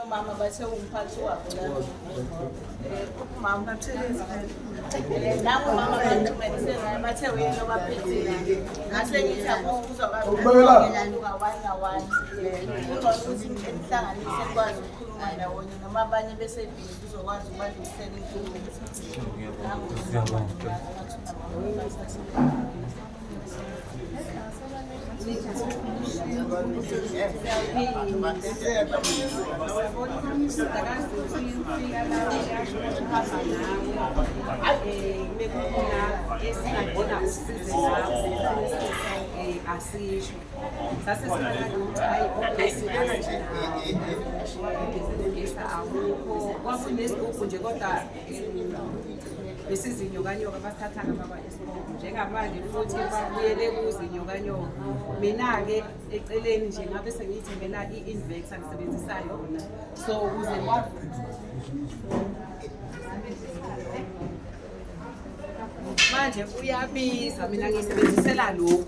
Mama bathe umphathi wabo la. Umama nabo mama baxhumanise ngaye bathe uyena obaphethile. Ngase ngithi akuzwa kawa-one nga-one. Kungcono ukuthi nihlanganise nikwazi ukukhuluma ndawonye noma abanye besebhizi kuzokwazi ukubadlulisela inkulumo. Asisho sase sibona ukuthi hayi ogesi ugesi awukho, kwakunesigubhu nje kodwa besizinyokanyoka basithatha-ke bakwa-Eskom njengamanje futhi babuyele kuzinyokanyoka. Mina-ke eceleni nje ngabe sengiyithengela i-inverter ngisebenzisa yona, so ukuze kwazi manje uyabiza, mina ngiyisebenzisela lokhu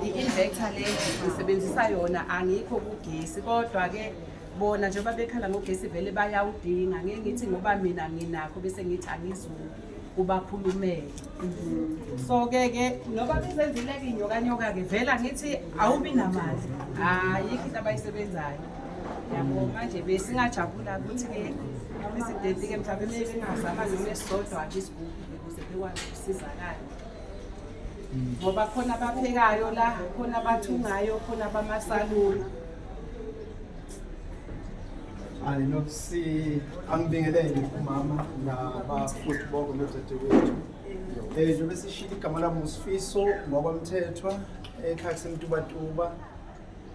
i-inverter le ngisebenzisa yona, angikho kugesi. Kodwa-ke bona njengoba bekhala ngogesi vele bayawudinga, ngeke ngithi ngoba mina nginakho bese ngithi angizukubakhulumela. So-ke ke noba bezenzile-ke inyokanyoka-ke vele angithi awubi namali, ayikho into abayisebenzayo yabo. Manje besingajabula ukuthi-ke president-ke mhlawumbe bengazama noma esisodwa-ke isigubhu ukuze bekwazi ukusizakala, ngoba khona abaphekayo la, khona abathungayo, khona abamasaluni. Hayi no, si angibingelele umama nabafuthi bonke nodadewethu. Njengoba sishilo, igama lami uSifiso ngwaKwaMthethwa ekhaya kuseMtubatuba.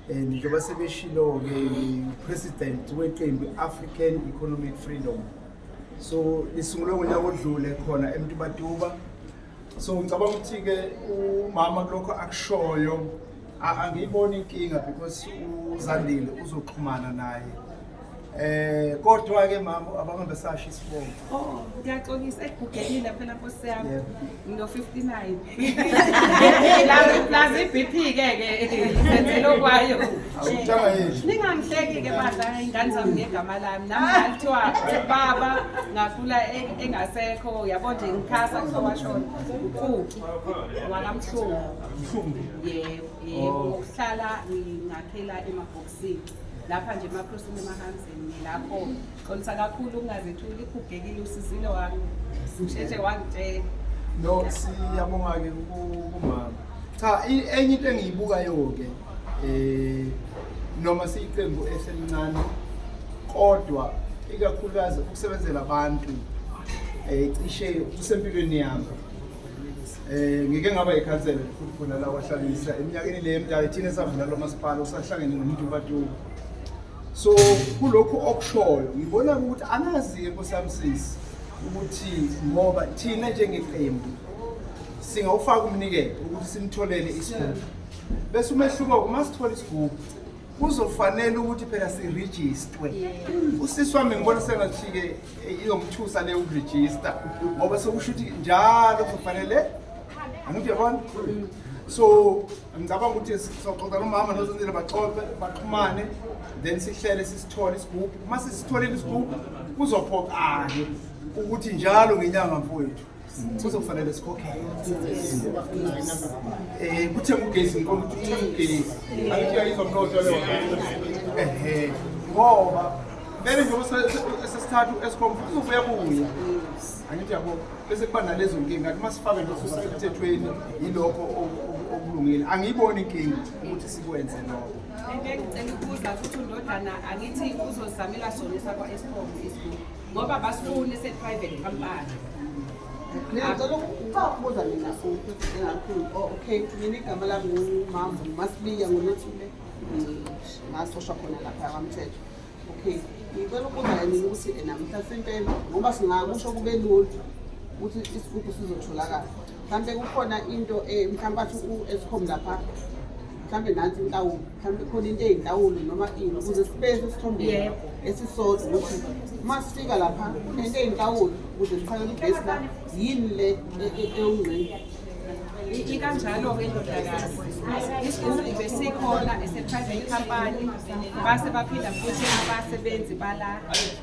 Njengoba sebeshilo-ke, ngi-president weqembu African Economic Freedom. So lisungulwe ngonyaka odlule khona eMtubatuba. So ngicabanga ukuthi-ke umama kulokho akushoyo angiyiboni inkinga because uZandile uzoxhumana naye. Kodwa ke mama abangabe sasho isibongo. Oh, ngiyaxolisa, egugekile phela nkosi yami. Ngino 59. La plus iBP ke ke senzele okwayo. Awutshanga yethu. Ningangihleki ke bandla ingane zami ngegama lami. Nami ngalithiwa baba ngakhula engasekho, yabo nje ngikhasa kuthiwa washona. Ukhulu wakaMhlungu. Yebo, yebo, ngokuhlala ngingakhela emabhokisini. Lapha nje emakhosini emahanzini lapho. Xolisa kakhulu ukungazethuli, igugekile usizile wami. Usheshe wangitshela. No, siyabonga ke kumama. Cha, enye into engiyibukayo ke noma siyiqembu eselincane kodwa ikakhulukazi ukusebenzela abantu cishe kusempilweni yami. Ngike ngaba yikhansela futhi khona la kwaHlabisa eminyakeni le emdala thina esavula lo masipala usahlangene nomuntu batuka. So kulokhu okushoyo ngibona ukuthi angazi nkosi yami sisi ukuthi ngoba thina njengeqembu singawufaka umnikelo ukuthi simtholele isigubhu, bese umehluko uma sithola isigubhu kuzofanele ukuthi phela sirejistwe. Usisi wami ngibona sengathi-ke izomthusa le ukurejista ngoba sekusho ukuthi njalo kuzofanele, angithi uyabona. So ngicabanga ukuthi soxoxa nomama noZenzile, baxoxe baxhumane, then sihlele sisithole isigubhu. Uma sisitholile isigubhu kuzophoqa-ke ukuthi njalo ngenyanga mfowethu kuzofanele sikhokhele kuthenga ugesi. Ngiqonda ukuthi uthenga ugesi, angithi uyayizwa mnotho leyo? Ehe, ngoba vele njengoba sesithathu Eskom futhi uzobuya buya, angithi yabo, bese kuba nalezo nkinga. Ngathi uma sifake lokhu emthethweni yilokho okulungile, angiyiboni inkinga ukuthi sikwenze lokho. Engicela ukubuza ukuthi undodana angithi uzozamela sona esakwa-Eskom isigubhu ngoba basifuni se-private company. Ngiyacela ukubuza mina engakhulu. Oh, okay. Mina igama lami nguMamvu Masibiya ngoNothile. Ngasoshwa khona lapha kwaMthetho. Okay. Ngicela ukubuza mina ukuthi ena mhlasimpe ngoba singakusho kube lula ukuthi isigubhu sizotholakala. Mhlambe kukhona into mhlambe athi u-Eskom lapha mhlambe nansi inhlawulo, mhlambe khona into eyinhlawulo noma ini ukuze sibe sesithombeni esisodwa ukuthi uma sifika lapha kunento eyinhlawulo ukuze sifakele ugesi la, yini le ewungqini? Ikanjalo-ke ndodakazi, isigubhu besikhona ese-private company, base baphinda futhi abasebenzi bala,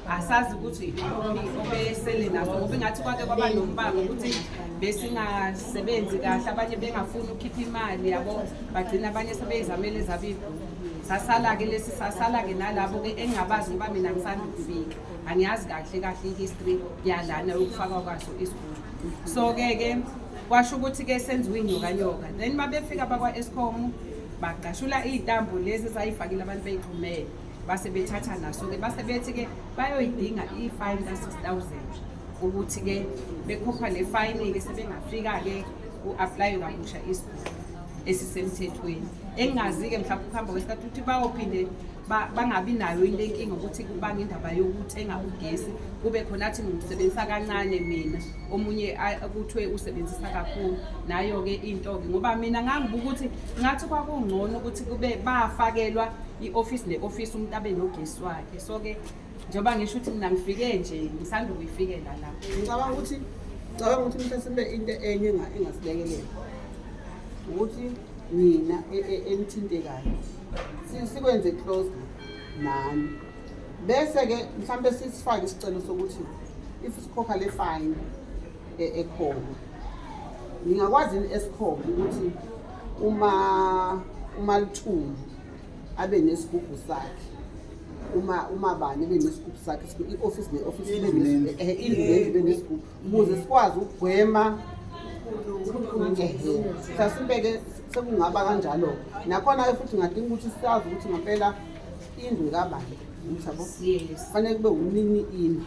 asazi ukuthi ikuphi obesele naso, ngoba ingathi kwake kwaba nombango ukuthi besingasebenzi kahle, abanye bengafuni ukukhipha imali yabo, bagcina abanye sebeyizamele ezabo iy'gubhu. Sasala-ke lesi, sasala-ke nalabo-ke engingabazi, ngoba mina ngisanda ukufika, angiyazi kahle kahle i-history yalana yokufakwa kwaso isigubhu. So-ke ke kwasho ukuthi-ke senziwe inyokanyoka, then uma befika bakwa-Eskom bagqashula iy'ntambo lezi ezayifakile abantu beyixhumele, base bethatha naso-ke, base bethi-ke bayoyidinga i-fine ka-6 000, ukuthi-ke bekhokha le fine-ke sebengafika-ke ku-apply-we kabusha isigubhu esisemthethweni. Engingazi-ke mhlawumbe ukuhamba kwesikhathi ukuthi bayophinde bangabi nayo into enkinga ukuthi kubanga indaba yokuthenga ugesi, kube khona athi ngiwusebenzisa kancane mina, omunye kuthiwe usebenzisa kakhulu. Nayo-ke into-ke, ngoba mina ngangibuka ukuthi ngathi kwakungcono ukuthi kube bafakelwa i-ofisi ne-ofisi, umuntu abe nogesi wakhe. So-ke njengoba ngisho ukuthi mina ngifike nje, ngisanda ukuyifikela la. Ngicabanga ukuthi mhlasimbe into enye engasilekelela ukuthi nina enithintekayo sikwenze close nani, bese-ke mhlawumbe sisifake isicelo sokuthi if sikhokha le fine ekhona, ngingakwazi yini Eskom ukuthi uma Lithuli abe nesigubhu sakhe, uma bani ebe nesigubhu sakhe, i-office ne-office ibe Indlu nendlu. Indlu nendlu ibe nesigubhu, ukuze sikwazi ukugwema. Mhlasimbe-ke sekungaba kanjalo nakhona-ke futhi ngadinga ukuthi siyazi ukuthi ngampela indlu kabani, yabo? Yes. Kufanele kube umnini indlu.